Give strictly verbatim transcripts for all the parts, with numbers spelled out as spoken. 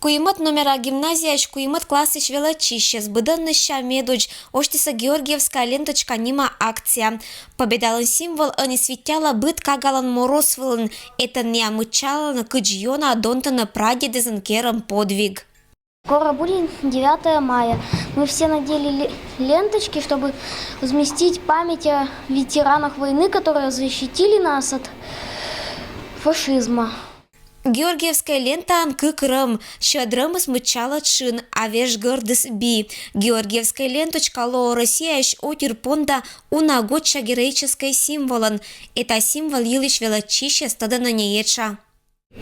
Куимӧд номера гимназияысь куимӧд классысь велӧдчысьӧс быдӧннысся медудз осьтісӧ «Георгиевская ленточка» нима акция. Победалӧн символ ӧні свитьялӧ быд кагалӧн мороз вылын. Этӧннія мыччалӧны, кыдз ёна донтӧны прадедыслӧн керӧм подвиг. Скоро будет девятое мая. Мы все надели ле- ленточки, чтобы возместить память о ветеранах войны, которые защитили нас от фашизма. Георгиевскӧй лентаын кык рӧм. Сьӧд рӧмыс мыччалӧ тшын, а веж гӧрдыс — би. Георгиевскӧй ленточка лоӧ Россияысь отир понда уна гоча героическӧй символӧн. Эта символ йылысь велӧдчысьӧс тӧдӧны не этша.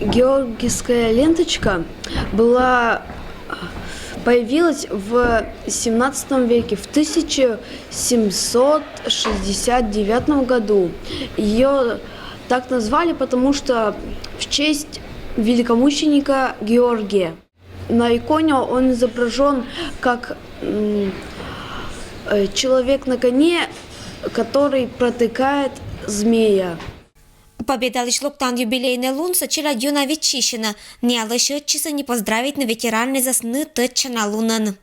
Георгиевская ленточка была появилась в семнадцатом веке, в тысяча семьсот шестьдесят девятом году. Ее так назвали, потому что в честь великомученика Георгия. На иконе он изображен как человек на коне, который протыкает змея. Победалысь локтан юбилейнӧй лунсӧ челядь ёна виччысьӧны. Нӧшта лӧсьӧдчисны поздравитны ветераннас ны тӧдчана лунӧн.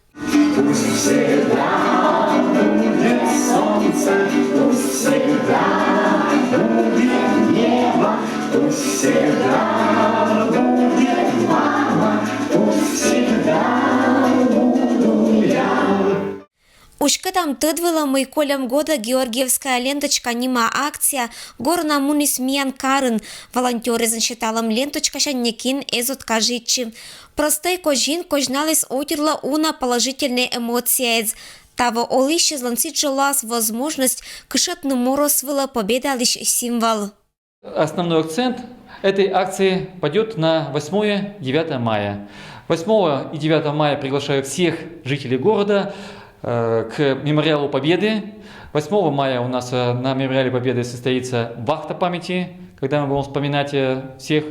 Уськӧдам тӧд вылӧ, мый кольӧм годӧ «Георгиевская ленточка» нима акция горӧна муніс миян карын. Волонтёрӧсӧн сеталӧм ленточкасянь некин эз откажитчы. Простӧй козин козьналіс отирлы уна положительнӧй эмоцияэз. Таво олысьяслӧн сідз жӧ лоас возможность кышӧтны мороз вылӧ победалысь символ. Основной акцент этой акции падёт на восьмое-девятое мая. Восьмого и девятого мая приглашаю всех жителей города к мемориалу Победы. Восьмого мая у нас на мемориале Победы состоится вахта памяти, когда мы будем вспоминать всех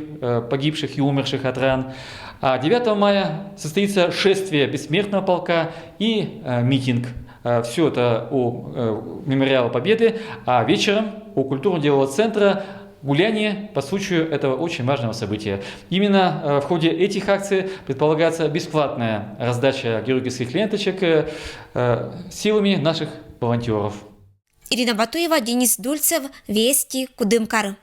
погибших и умерших от ран. А девятого мая состоится шествие Бессмертного полка и митинг. Все это у мемориала Победы, а вечером у культурно-делового центра гуляние по случаю этого очень важного события. Именно в ходе этих акций предполагается бесплатная раздача георгиевских ленточек силами наших волонтеров. Ирина Батуева, Денис Дульцев, Вести, Кудымкар.